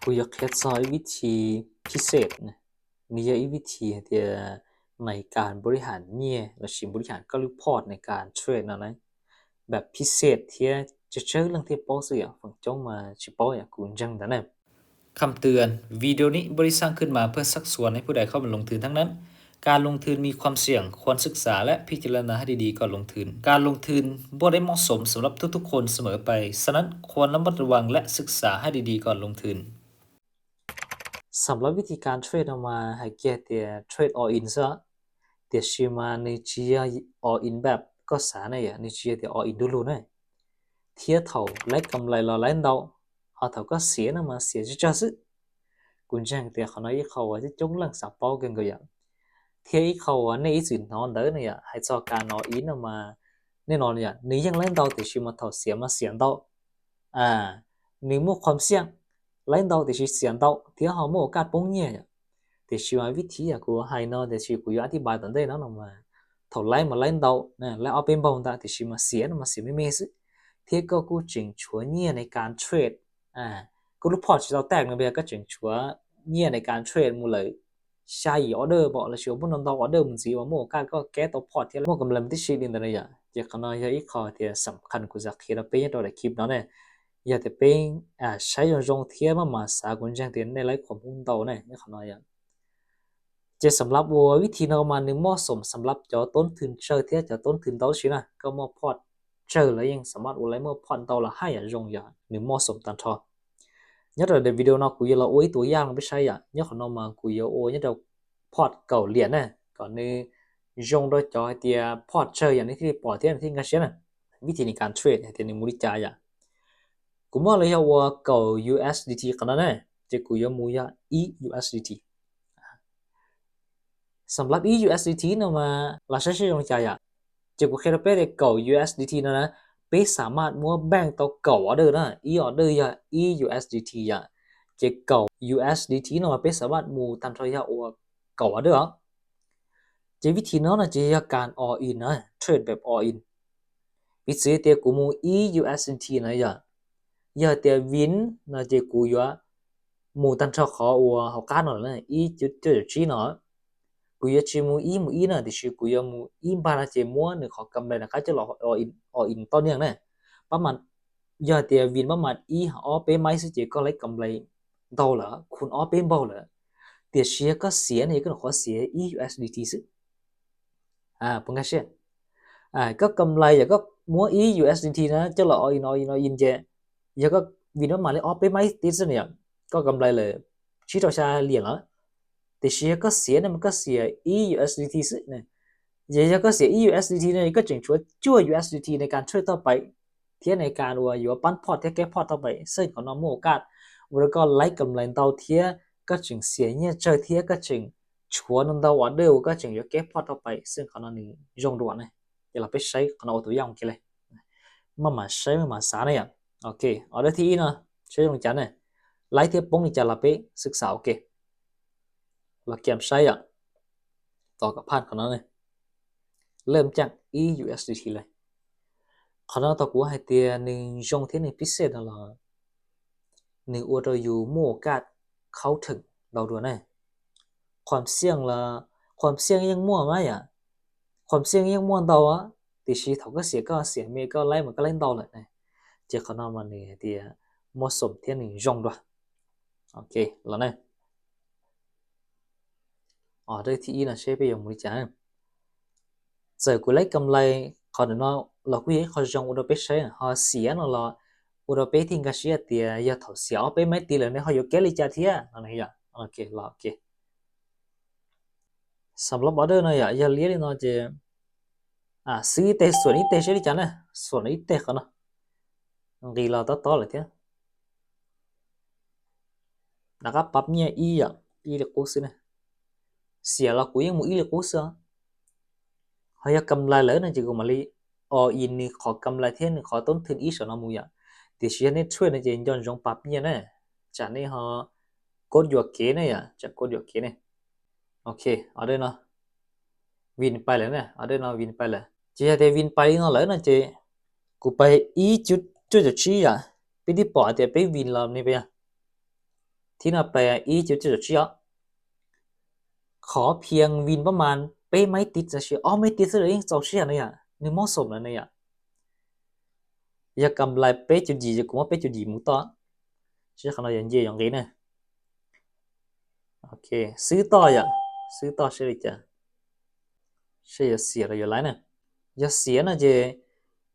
ກູຢາກເຮັດຊ່ອຍວິທີພິເສດນະ ມີອີກວິທີທີ່ໃນການບໍລິຫານເຫຍື່ອ ແລະ ຊິບໍລິຫານການຣີພອດໃນການເທຣດນະ ແບບພິເສດທີ່ຈະເຈີເລື່ອງທີ່ເປົ່າຊື່ຫຍັງ ຝັງຈົ່ງມາຊິເປົ່າຫຍັງກູຈັ່ງດານະ. ຄຳເຕືອນ, ວິດີໂອນີ້ບໍ່ໄດ້ສ້າງຂຶ້ນມາເພື່ອຊັກຊວນໃຫ້ຜູ້ໃດເຂົ້າມາລົງທຶນທັງນັ້ນ. ການລົງທຶນມີຄວາມສ່ຽງ, ຄວນສຶກສາ ແລະ ພິຈາລະນາໃຫ້ດີໆກ່ອນລົງທຶນ. ການລົງທຶນບໍ່ໄດ້ເໝາະສົມສຳລັບທຸກໆຄົນສະເໝີໄປ, ສະນັ້ນຄວນລະມັດລະວັງ ແລະ ສຶກສາໃຫ້ດີໆກ່ອນລົງທຶນ. ສຳລັບວິທີການເທຣດເຮົາມາໃຫ້ແກ່ແຕ່ເທຣດອໍອິນຊະ ແຕ່ຊິມາໃນເທຣດອໍອິນແບບກໍສາໃນອະ ໃນເທຣດອໍອິນດູລູນະ ເທຣດເທົ່າໄດ້ກຳໄລລາວໄລເຕົາ ເຮົາເທົ່າກໍເສຍນຳມາເສຍຈະຈະຊຶ ກຸນແຈ້ງແຕ່ເຂົານ້ອຍອີກເຂົາວ່າຈະຈົ່ງຫຼັງສາເປົາກັນກໍຢ່າ ເທຣດອີກເຂົາວ່າໃນອີກຊື່ນອນເດີນະ ໃຫ້ຊອກການອໍອິນນຳມາ ແນ່ນອນນະ ໃນຢ່າງໄລເຕົາແຕ່ຊິມາເທົ່າເສຍມາເສຍເຕົາ ອາ ໃນໝວດຄວາມສ່ຽງ ໄລເຕົາແຕ່ຊິສຽນເຕົາ ທີ່ເຮົາມີໂອກາດປົງເຫຍື່ອ ແຕ່ຊິວ່າວິທີອະ ກູໃຫ້ເນາະ ແຕ່ຊິ ກູຢາກອະທິບາຍຕອນໃດເນາະ ມາເທົ່າໄລມາໄລເຕົານະ ແລ້ວເອົາໄປເບົາຕາ ແຕ່ຊິມາສຽນ ມາສຽນແມ່ໆຊຶ ເທດກໍກູຈຶ່ງຊົວເຫຍື່ອໃນການເທຣດ ອາ ກູລູກພອດຊິເຕົາແຕກນະ ເບຍກໍຈຶ່ງຊົວເຫຍື່ອໃນການເທຣດໝູ່ເລີຍ ໃຊ້ອໍເດີບໍ ແລ້ວຊິບໍ່ນຳເຕົາອໍເດີ ມັນຊິວ່າມີໂອກາດກໍແກ້ຕົວພອດເທດ ມີກຳໄລມັນຕິຊິດິນຕະໄລຍະ ເຈກຂະນ້ອຍ ເຫຍື່ອອີກຂໍ້ທີ່ສຳຄັນ ກູຈະເຄດເອົາເປັນຕົວໃນຄລິບເນາະ ເນ ຢ່າແຕ່ເປັນ ອາ ໃຊ້ຍົງໆ ເທດມາມາສາກຸນແຈ້ງເຕັນໃນໄລຄວາມຮູ້ເຕົາໃນ ເຈກຂະນ້ອຍ ເຈກສຳລັບວ່າວິທີນຳມານີ້ເໝາະສົມສຳລັບເຈົ້າຕົ້ນທຶນເຈີເທດ ເຈົ້າຕົ້ນທຶນເຕົາຊີ້ນະ ກໍເໝາະພອດເຈີ ແລ້ວຍັງສາມາດໂອໄລເໝາະພອດເຕົາລະໃຫ້ອາຍົງຢາ ຫຼືເໝາະສົມຕັນເທາະ ຍາດໃນວິດີໂອເນາະ ກູຢາລະໂອຍຕົວຢ່າງໄປໃຊ້ອາ ຍາດຂະນ້ອຍມາ ກູຢາໂອຍາດ ພອດເກົາຫຼຽນນະ ກໍໃນຍົງໂດຍຈອຍເຕຍພອດເຈີ ຢ່າງນີ້ທີ່ປອດເທນທີ່ກາເຊຍນະ ວິທີໃນການເທຣດໃຫ້ເຕຍໃນມູລິຈາຍາ ກູມອງເລີຍວ່າເກົາ USDT ຂະໜາດນະ ເຈກກູຢາມູຢາ E USDT ສຳລັບ E USDT ນະມາ ລາຊາເຊຍົງຈາຍາ ເຈກກູເຄດເປັນເກົາ USDT ນະນະ ເປັນສາມາດມົວແບ່ງຕໍ່ເກົາອໍເດີນະ E ອໍເດີຍາ E USDT ຍາ ເຈກເກົາ USDT ນະມາ ເປັນສາມາດມູຕັນເທົ່າຍາໂອ ເກົາອໍເດີ ເຈກວິທີນອນນະ ເຈກການອໍອິນນະ ເທຣດແບບອໍອິນ ວິທີເຕຍກູມູ E USDT ນະ ຍາ ຍາເຕຍວິນນະ ເຈກກູຢາມູຕັນເທົ່າຂອງໂອເຮົາການນະ E ຈຸດຈຸດຈີນະ ກູຢາຊິມູ E ມູ E ນະ ຕິຊິກູຢາມູ E ບານະ ເຈມົວໜຶ່ງຂອງກຳໄລນະ ກາຈະລໍອໍອິນ ອໍອິນຕໍ່ເນື່ອງນະ ປະມານ ຍາເຕຍວິນປະມານ E ອໍເປໄມຊຶ ເຈກກໍໄດ້ກຳໄລເທົ່າລະ ຄູນອໍເປເບົາລະ ເຕຍເຊຍກໍເສຍນະ ກໍຂໍເສຍ E USDT ຊຶ ອາ ປະມານເຊັ່ນ ອາ ກໍກຳໄລ ຍາກໍມົວ E USDT ນະ ຈະລໍອໍອິນ ອໍອິນ ອໍອິນເຈ ຍາກໍວິນປະມານ ອໍເປໄມຕິດຊຶ ຍາກໍກຳໄລເລີຍ ຊີເທົ່າຊາຫຼຽນລະ ແຕ່ເຊຍກໍເສຍນະ ມັນກໍເສຍ E USDT ຊຶນະ ຍາກໍເສຍ E USDT ນະ ກໍຈຶ່ງຊົວຈົວ USDT ໃນການເທຣດຕໍ່ໄປ ເທຍໃນການວ່າຢູ່ປັນພອດ ເທຍແກ້ພອດຕໍ່ໄປ ເຊິ່ງເຂົານຳມີໂອກາດ ແລ້ວກໍໄລ່ກຳໄລເຕົາເທຍ ກໍຈຶ່ງເສຍເຫຍື່ອເຈີເທຍ ກໍຈຶ່ງຊົວນຳເຕົາອອເດີ ກໍຈຶ່ງຢູ່ແກ້ພອດຕໍ່ໄປ ເຊິ່ງເຂົານຳນີ້ຍົງດ່ວນນະ ດຽວລາວໄປໃຊ້ ເຂົານຳເອົາຕົວຢ່າງເກເລ ມາ ມາໃຊ້ ມາ ມາສານະ ໂອເຄ ອອເດີທີອີນະ ໃຊ້ຍົງຈັນນະ ໄລ່ເທຍປົງນີ້ຈາລາເປສຶກສາ ໂອເຄ ລາກຽມໃຊ້ ຕໍ່ກັບຜ່ານເຂົານຳນີ້ ເລີ່ມຈາກ E USDT ເລີຍ ເຂົານຳຕໍ່ກູໃຫ້ເຕຍໜຶ່ງຍົງເທດໜຶ່ງພິເສດນະລະ ໜຶ່ງອວດເຮົາຢູ່ມີໂອກາດເຂົ້າເຖິງດາວດ່ວນນະ ຄວາມສ່ຽງລະ ຄວາມສ່ຽງຍັງມົວມາຍາ ຄວາມສ່ຽງຍັງມົວດາວອະ ຕິຊີເທົ່າກໍເສຍ ກໍເສຍເມ ກໍໄລ່ມັນກໍໄລ່ດາວແຫຼະນະ ເຈກເຂົານຳມານີ້ເຕຍເໝາະສົມເທດໜຶ່ງຍົງດວນ ໂອເຄ ລະນະ ອໍເດີທີອີນະ ເຊເປຍົງມຸລິຈາ ເຈີກູໄລ່ກຳໄລ ເຂົານະເນາະ ລາກູເອເຂົາຍົງອຸດອເປເຊ ເຮົາເສຍນະລະ ອຸດອເປທິງກາເຊຍເຕຍ ຍາເທົ່າເສຍ ອໍເປໄມຕິເລີຍ ເຮົາຢູ່ແກລິຈາເທຍ ອັນນີ້ຍາ ໂອເຄ ລະ ໂອເຄ ສຳລັບອໍເດີນະ ຍາ ຍາລຽນເນາະ ເຈ ອາ ຊື້ເຕ ສວນອີເຕ ເຊລິຈານະ ສວນອີເຕເຂົານະ ດີລາວຕອຕອເລີຍເທຍ ລະກະປັບເຫຍື່ອອີ ອີລິກູຊຶນະ ເສຍລະກູຍັງໝູອີລິກູຊຶ ເຮົາຢາກກຳໄລເລີຍນະ ເຈກູມາລີ ອໍອິນນີ້ ຂໍກຳໄລເທນ ຂໍຕົ້ນທຶນອີສະນະໝູຢາ ເດຊິເຮັດໃຫ້ເທຣດນະ ເຈຍ້ອນຍົງປັບເຫຍື່ອນະ ຈາກນີ້ເຮົາກົດຢູ່ເກນະ ຈະກົດຢູ່ເກນະ ໂອເຄ ອອເດີເນາະ ວິນໄປແລ້ວນະ ອອເດີເນາະ ວິນໄປແລ້ວ ເຈຢາເຕຍວິນໄປເນາະ ແລ້ວນະ ເຈ ກູໄປອີຈຸດຈຸດຈີ ຍາ ໄປທີ່ປອດເຕຍໄປວິນລອບນີ້ໄປ ຍາ ທີນີ້ໄປ E ຈຸດຈຸດຈຸດຊີ້ ຂໍພຽງວິນປະມານເປໄມ້ຕິດຊະຊິ ອໍ ໄມ້ຕິດຊະເລີຍ ເຈົ້າເຊຍນະຍະ ໜຶ່ງເໝາະສົມແລ້ວນະຍະ ຢາກກຳໄລເປຈຸດຢີ ຢາກກຸມເປຈຸດດີໝູ່ຕໍ່ ເຊຍຄະນະ ຢາກເຢຍຢອງເກນະ ໂອເຄ ຊື້ຕໍ່ຢາ ຊື້ຕໍ່ເຊຍເລີຍຈ້າ ເຊຍຢ່າເສຍລະຢ່າໄລນະ ຢ່າເສຍນະເຈ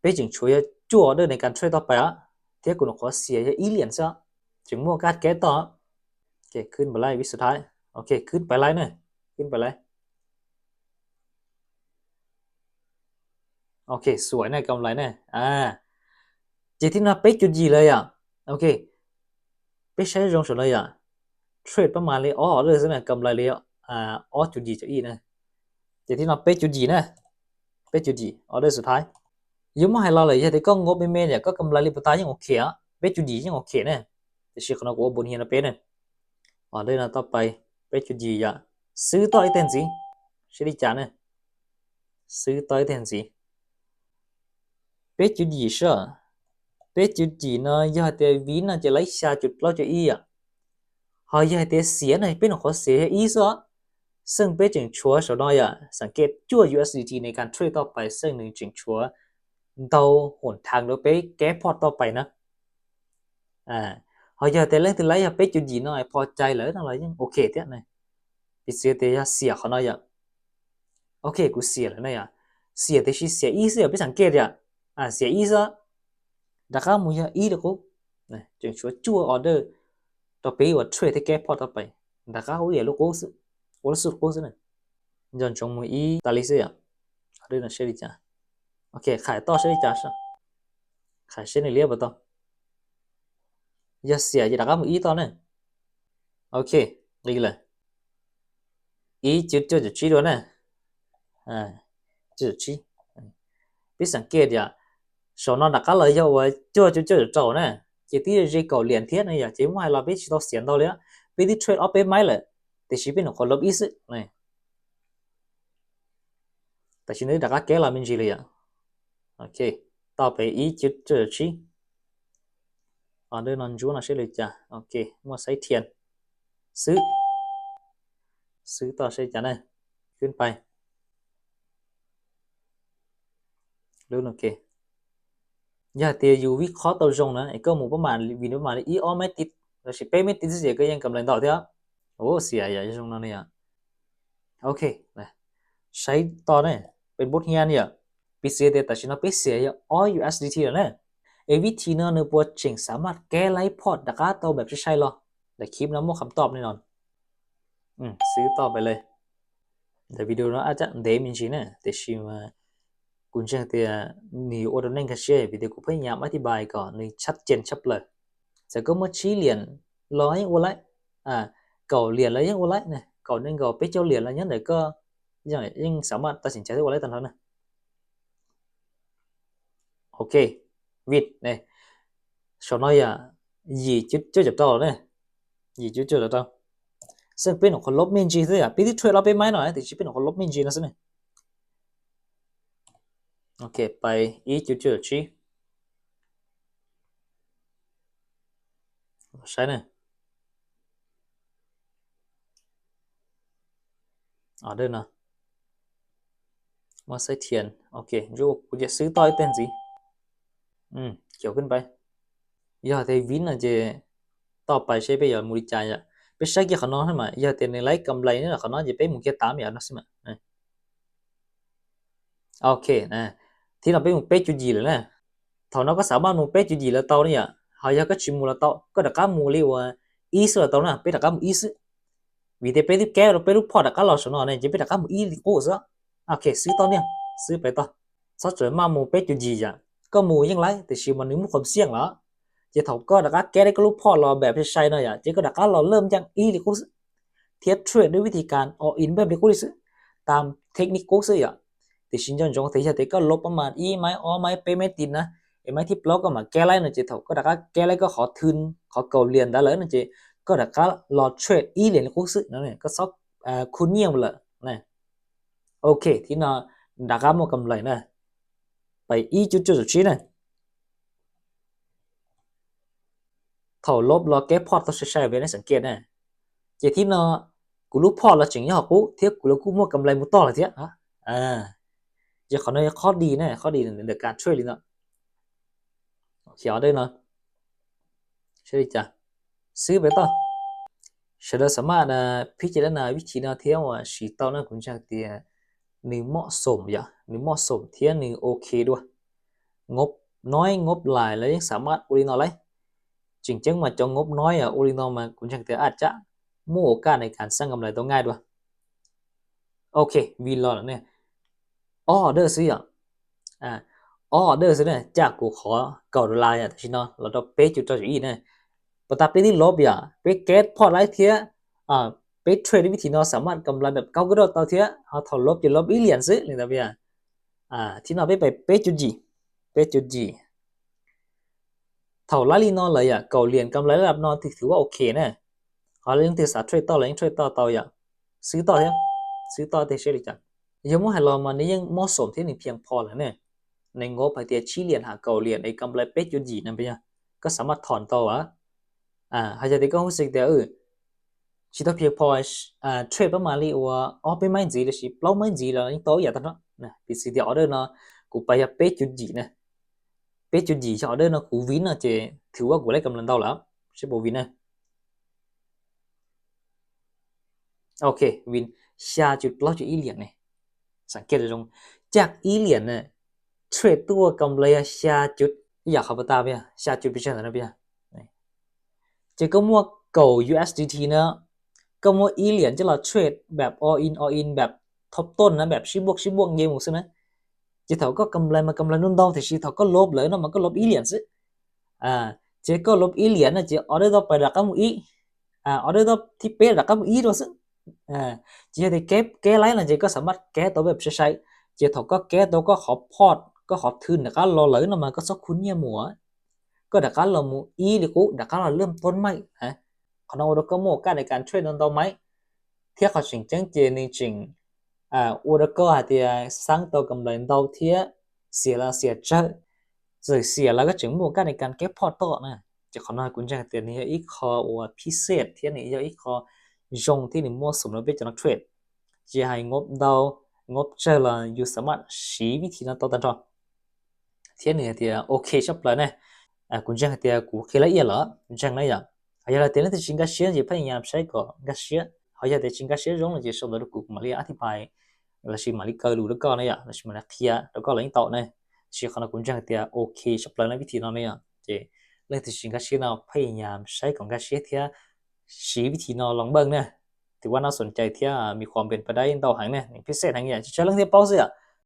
ເປຈຶ່ງຊ່ວຍຈົວເດີໃນການເທຣດຕໍ່ໄປອະ ເທດກຸນຂໍເສຍຢ່າອີຫຼຽນຊະ ຈຶ່ງມົວກາດແກ້ຕໍ່ ໂອເຄ ຂຶ້ນໄປໄລ ວິດສຸດທ້າຍ ໂອເຄ ຂຶ້ນໄປໄລເນີ ຂຶ້ນໄປໄລ ໂອເຄ ສວຍແນ່ ກຳໄລແນ່ ອາ ເຈທີ່ນັບເປັກຈຸດຢີເລີຍອະ ໂອເຄ ເປັກໃຊ້ລົງສຸດເລີຍອະ ເທຣດປະມານເລີຍ ອໍເລີຍຊັ້ນນະ ກຳໄລເລີຍ ອາ ອໍຈຸດດີຈະອີກນະ ເຈທີ່ນັບເປັກຈຸດດີນະ ເປັກຈຸດດີ ອໍເລີຍສຸດທ້າຍ ຢູ່ມາໃຫ້ລາວເລີຍ ເຮັດໃຫ້ກໍງົບແມ່ນໆ ກໍກຳໄລເລີຍ ປະຕາຍັງໂອເຄອະ ເປັກຈຸດດີຍັງໂອເຄແນ່ ແຕ່ຊິຂະນອກວ່າບົນຮຽນເປັກນະ ອໍເລີຍນະ ຕໍ່ໄປ ເປັກຈຸດດີຢາ ຊື້ຕໍ່ອີກແຕ່ນຊິ ເຊຍດີຈານະ ຊື້ຕໍ່ແທນຊິ ເປັກຈຸດດີຊະ ເປັກຈຸດດີເນາະ ຢ່າແຕ່ວິນນະ ຈະໄລຊາຈຸດເລົ່າຈະອີອະ ເຮົາຢ່າແຕ່ເສຍນະ ເປັນຂອງເສຍອີຊະ ເຊິ່ງເປັກຈຶ່ງຊົວຊະເນາະ ສັງເກດຈົວ USDT ໃນການເທຣດຕໍ່ໄປ ເຊິ່ງໜຶ່ງຈຶ່ງຊົວເດົາຫົນທາງໂດຍໄປແກ້ພອດຕໍ່ໄປນະ ອາ ເຮົາຢ່າແຕ່ເລື່ອງທີ່ໄລເປັກຈຸດດີເນາະ ພໍໃຈແລ້ວນະ ລາວຍັງໂອເຄເທື່ອນະ ປິດເສຍແຕ່ຢ່າເສຍເຂົາເນາະ ໂອເຄ ກູເສຍແລ້ວນະ ເສຍແຕ່ຊິເສຍອີກຊະ ໄປສັງເກດ ອາ ເສຍອີກຊະ ດາຄາໝູຢາອີກລະກູ ນະ ຈຶ່ງຊົວຈົວອໍເດີ ຕໍ່ໄປວ່າເທຣດໃຫ້ແກ້ພອດຕໍ່ໄປ ດາຄາໂອເອລູກູ ໂອລະສຸດກູຊະນະ ຍ້ອນຈອງໝູອີຕາລີຊະ ອໍເດີນະ ເຊຍດີຈາ ໂອເຄ ຂາຍຕໍ່ເຊຍດີຈາຊະ ຂາຍເຊຍນີ້ລຽບບໍ່ຕໍ່ ຢ່າເສຍ ຢ່າດາຄາໝູອີຕໍ່ນະ ໂອເຄ ດີເລີຍ ອີຈຸດຈຸດຈີໂດນະ ອາ ຈຸດຈີ ປິດສັງເກດຢາ ຊອນນອນດາກາເລີຍຢາວ່າ ຈຸດຈຸດຈຸດໂຕນະ ເຈຕິເຈເກົາຫຼຽນທຽນນະ ຢາເຈມາໃຫ້ລາວປິດຊິໂຕສຽນໂຕເລີຍ ປິດທີ່ເທຣດອອກເປັນໄມ້ເລີຍ ແຕ່ຊິເປັນຂອງລົບອີກຊະ ນີ້ ແຕ່ຊິໄດ້ດາກາແກ້ລາວເປັນຈີເລີຍ ໂອເຄ ຕໍ່ໄປອີກຈຸດຈຸດຈີ ອໍເດີນອນຈູນອນເຊຍເລີຍຈ້າ ໂອເຄ ມົວໃສ່ທຽນ ຊື້ ຊື້ຕໍ່ເຊຍຈ້ານະ ຂຶ້ນໄປ ລຸ້ນ ໂອເຄ ຢ່າແຕ່ຢູ່ວິເຄາະໂຕຊົງນະ ໄອ້ກໍໝູປະມານ ວິນປະມານ ອີອອມແມ່ຕິດ ແລ້ວຊິເປແມ່ຕິດເສຍ ກໍຍັງກຳໄລຕໍ່ເທື່ອ ໂອ້ ເສຍຢ່າຊົງນະນີ້ ໂອເຄ ນະ ໃຊ້ຕໍ່ນະ ເປັນບົດຮຽນເດ ປິດເສຍແຕ່ຕັດສິນເອົາໄປເສຍ ອໍ USDT ແລ້ວນະ ເອ ວິທີເນາະ ໜຶ່ງປວດເຈັງສາມາດແກ້ໄລພອດດາກາໂຕແບບໃຊ້ໆ ລະ ໃນຄລິບນຳຄຳຕອບແນ່ນອນ ອືມ ຊື້ຕໍ່ໄປເລີຍ ແຕ່ວິດີໂອເນາະ ອາດຈະເດມິນຊີນະ ແຕ່ຊິມາກຸນເຊີງເຕຍ ນີໂອດອນເນັງກາເຊຍ ວິດີໂອພະຍາຍາມອະທິບາຍກໍໜຶ່ງຊັດເຈນຊັບເລີ ແຕ່ກໍໝົດຊີຫຼຽນ ລອຍໂອໄລ ອາ ເກົາຫຼຽນລະຍັງໂອໄລນະ ເກົາໜຶ່ງກໍເປັນເຈົ້າຫຼຽນລະຍັງໃດກໍ ຍັງ ຍັງສາມາດຕັດສິນໃຈໄດ້ບໍ່ຫຼາຍຕາມເທົ່ານັ້ນ ໂອເຄ ວິດເນ ຊາວນ້ອຍຢາ ຢີຈຸດເຈົ້າຈັບເຈົ້າເນ ຢີຈຸດເຈົ້າຈັບເຈົ້າ ເຊິ່ງເປັນຂອງຄົນລົບມິນຈີເສຍ ປີທີ່ເທຣດເອົາໄປໄມ້ໜ້ອຍ ແຕ່ຊິເປັນຂອງຄົນລົບມິນຈີນະຊະນີ້ ໂອເຄ ໄປອີກຈຸດເຈົ້າຈີ ໃຊ້ເນ ອໍເດີເນາະ ມາໃສ່ທຽນ ໂອເຄ ໂຍກ ກູຈະຊື້ຕໍ່ອີກເປັນຊິ ອືມ ຂຽວຂຶ້ນໄປ ຢາກໄດ້ວິນນະເຈ ຕໍ່ໄປໃຊ້ໄປຢາມູລິຈາຍອະ ໄປໃຊ້ກຽຂະນອນຫັ້ນມາ ຢາກໄດ້ໃນໄລກຳໄລນີ້ລະຂະນອນ ຈະໄປໝູກຽຕາມອີກນະຊິມາ ໂອເຄນະ ທີ່ເຮົາໄປໝູເປຈຸດຢີແລ້ວນະ ເທົ່ານັ້ນກໍສາມາດໝູເປຈຸດດີລະເຕົານີ້ອະ ເຮົາຢາກກໍຊິໝູລະເຕົາ ກໍດະກາໝູລີວ່າ ອີສລະເຕົານະ ເປດະກາໝູອີສ ວີເຕເປທີ່ແກ້ລະເປລູກພອດດະກາລອສນອນນີ້ ຈະເປດະກາໝູອີລິໂກສ ໂອເຄ ຊື້ຕໍ່ເນື່ອງ ຊື້ໄປຕໍ່ ຊອດຈອຍມາໝູເປຈຸດດີຢາ ກໍໝູຍັງໄລ ແຕ່ຊິມາໜຶ່ງໝູຄວາມສ່ຽງລະ ເຈເທົ່າກໍດະກາແກ້ໄດ້ກໍລູກພອດລະແບບໃຊ້ນະຢາ ເຈກໍດະກາລອເລີ່ມຢ່າງອີລິໂກສ ທຽບເທຣດດ້ວຍວິທີການອໍອິນແບບເດໂກລິຊື ຕາມເທັກນິກໂກຊືຢາ ຕິຊິນຍ້ອນຈົງເທຍາເຕກໍລົບປະມານອີໄມ້ອໍໄມ້ເປເມຕິນນະ ເອໄມ້ທີ່ປລອກກໍມາແກ້ໄລ່ນະເຈເທົ່າ ກໍດາກາແກ້ໄລ່ກໍຂໍທຶນ ຂໍເກົາຫຼຽນດາເລີນະເຈ ກໍດາກາລໍເທຣດອີຫຼຽນໂກຊືນັ້ນເອງ ກໍຊອກເອີຄູນຽມເລີຍນະ ໂອເຄ ທີ່ນອນດາກາໝົດກຳໄລນະ ໄປອີຈຸດຈຸດຊີ້ນະ ຖ້າລົບແລ້ວເກັບພອດຕໍ່ໃຊ້ໆ ໄປໃນສັງເກດນະ ເຈທິບເນາະ ກູຫຼຸບພອດແລ້ວຈຶ່ງຍອກກູ ທຽບກູແລ້ວກູໝົດກຳໄລໝູ່ຕໍ່ລະທຽບເນາະ ເອີ ເຈຂໍໜ້ອຍ ຂໍ້ດີນະ ຂໍ້ດີໃນການເທຣດເນາະ ໂອເຄ ອອເດີເນາະ ເຊີນເລີຍຈ້າ ຊື້ໄປຕໍ່ ເຊີນເລີຍ ສາມາດ ເອີ ພິຈາລະນາວິທີເນາະ ທຽບວ່າສີເຕົານັ້ນ ຄຸນຊ່າງເຕີຍ ໜຶ່ງເໝາະສົມຢາ ໜຶ່ງເໝາະສົມ ທຽບໜຶ່ງໂອເຄດ້ວຍ ງົບນ້ອຍ ງົບຫຼາຍ ແລ້ວຍັງສາມາດໂອລິນອນໄດ້ ຈິງຈັ່ງມາຈອງງົບນ້ອຍອະ ໂອລິນອນມາ ຄຸນຊ່າງເຕີຍອາດຈະໝູ່ໂອກາດໃນການສ້າງກຳໄລຕໍ່ງ່າຍດ້ວຍ ໂອເຄ ວິນລອດແລ້ວເນຍ ອໍເດີຊື້ອະ ອາ ອໍເດີຊື້ເນຍ ຈາກກູຂໍເກົ້າໂດລາອະ ຕາຊິເນາະ ລະດັບເປຈຸດເກົ້າຈຸດອີກເນຍ ປະຕາເປຕິດລົບອະ ເປເກັບພອດໄດ້ທຽບ ອາ ເປເທຣດວິທີເນາະ ສາມາດກຳໄລແບບເກົ້າກະໂດດຕໍ່ທຽບ ເຮົາຖ້າລົບຈະລົບອີກຫຼຽນຊື້ ເລີຍຕາເປຍ ອາ ທີ່ເນາະ ເປໄປເປຈຸດຈີ ເປຈຸດຈີ ເທົ່າໄລລີເນາະ ເລີຍອະ ເກົ້າຫຼຽນກຳໄລລະດັບເນາະ ຖື ຖືວ່າໂອເຄນະ ເຮົາລະຍັງຖືສາເທຣດຕໍ່ ລະຍັງເທຣດຕໍ່ ເຕົາຢາ ຊື້ຕໍ່ເທ ຊື້ຕໍ່ເທ ເຊີນເລີຍຈ້າ ຍັງບໍ່ໃຫ້ລອງມານີ້ ຍັງເໝາະສົມທຽບໜຶ່ງພຽງພໍແລ້ວເນຍ ໃນງົບໃຫ້ເຕີຍສີ່ຫຼຽນຫາເກົ້າຫຼຽນ ໃນກຳໄລເປຈຸດຈີນຳໄປ ກໍສາມາດຖອນຕໍ່ອະ ອາ ຫາກຈະເຕີຍກໍຮູ້ສຶກແຕ່ ເອີ ຊິຕ້ອງພຽງພໍ ອາ ເທຣດປະມານນີ້ ອອກໄປໄມ້ຈີ ລະຊິເປົ່າໄມ້ຈີ ລະຍັງຕໍ່ອີກຕະເນາະ ນະ ເປັນສິ່ງທີ່ອອເດີເນາະ ກູໄປເປຈຸດຈີນະ ເປຈຸດຈີ ອອເດີເນາະ ກູວິນເນາະ ເຈ ຖືວ່າກູໄດ້ກຳໄລເຕົາລະ ຊິບໍ່ວິນນະ ໂອເຄ ວິນ ຊາຈຸດເກົ້າຈຸດອີກຫຼຽນນີ້ ສັງເກດເລີຍ ຈາກອີກຫຼຽນນະ ເທຣດຕົວກຳໄລຊາຈຸດ ຢາກເຂົ້າປະຕາເປຍ ຊາຈຸດເປີເຊັນນະເປຍ ເຈກໍໝວກເກົ້າ ຢູເອສດີທີ ເນາະ ກໍໝວກອີກຫຼຽນ ຈະລະເທຣດແບບ all in all in ແບບທົບຕົ້ນນະ ແບບຊິບວກ ຊິບວກ ເກມຂອງຊິນະ ເຈເທົ່າກໍກຳໄລ ມັນກຳໄລນຸ່ນດອງ ແຕ່ຊິເທົ່າກໍລົບເລີຍເນາະ ມັນກໍລົບອີກຫຼຽນຊິ ອາ ເຈກໍລົບອີກຫຼຽນນະ ເຈອອເດີຕໍ່ໄປດັກກັບໝູ່ອີກ ອາ ອອເດີຕໍ່ທີ່ເປດັກກັບໝູ່ອີກໂດຍຊຶ ອາ ເຈເຮັດໃຫ້ແກ້ ແກ້ໄລ່ນະ ເຈກໍສາມາດແກ້ໂຕແບບໃຊ້ໆ ເຈເທົ່າກໍແກ້ໂຕກໍຂອບພອດ ກໍຂອບທຶນ ດັກກັບລໍເລີຍເນາະ ມັນກໍຊອກຄູນເນຍໝູ່ ກໍດັກກັບລໍໝູ່ອີກ ຫຼືກູດັກກັບລໍເລີ່ມຕົ້ນໃໝ່ນະ ຂອງນ້ອງໂອດາກໍໝູ່ໂອກາດໃນການເທຣດຕໍ່ໃໝ່ ທຽບເຂົາຈິງຈັ່ງເຈໜຶ່ງຈິງ ອາ ໂອດາກໍຫາເຕີຍສ້າງຕໍ່ກຳໄລເຕົາທຽບ ເສຍລະເສຍເຈີ ເສຍລະກໍຈຶ່ງໝູ່ໂອກາດໃນການເກັບພອດຕໍ່ນະ ຈະຂໍນ້ອຍກຸນຈັ່ງເຕີຍນີ້ ອີກຂໍ້ວ່າພິເສດທຽບນີ້ ອີກຂໍ້ຈົ່ງທຽບນີ້ ເໝາະສົມລະເປັນຈະນັກເທຣດ ຈະໃຫ້ງົບເຕົາ ງົບເຈີລະຢູ່ສາມາດຊີ້ວິທີນຳຕໍ່ຕັນຕໍ່ ທຽບນີ້ເຕີຍໂອເຄຊັບເລີຍນະ ອາ ກຸນຈັ່ງເຕີຍ ກູເຄລະອຽດລະ ກຸນຈັ່ງນະຢາ ຫາກຢາກເຕີຍ ແລ້ວແຕ່ຈິງກາເຊຍ ຈະພະຍາຍາມໃຊ້ກໍກາເຊຍ ຫາກຢາກເຕີຍຈິງກາເຊຍ ຈົ່ງລະຈະຊົມລະດູກູມາລີອະທິບາຍ ລະຊິມາລີເກີລູລະກໍນະຢາ ລະຊິມາເຄລຍລະກໍລະຍັງເຕົາະນະ ຊິຂອນອກກຸນຈັ່ງເຕີຍໂອເຄຊັບເລີຍນະ ວິທີນອນນີ້ເຈ ເລື່ອງທີ່ຈິງກາເຊຍນະ ພະຍາຍາມໃຊ້ຂອງກາເຊຍທຽບ ຊີ້ວິທີນອນລອງເບິ່ງນະ ຖືວ່າໜ້າສົນໃຈທຽບ ມີຄວາມເປັນໄປໄດ້ຕໍ່ຫັງແນ່ ພິເສດຫັງໃຫຍ່ ຈະເລື່ອງທີ່ເປົ້າເສື້ອ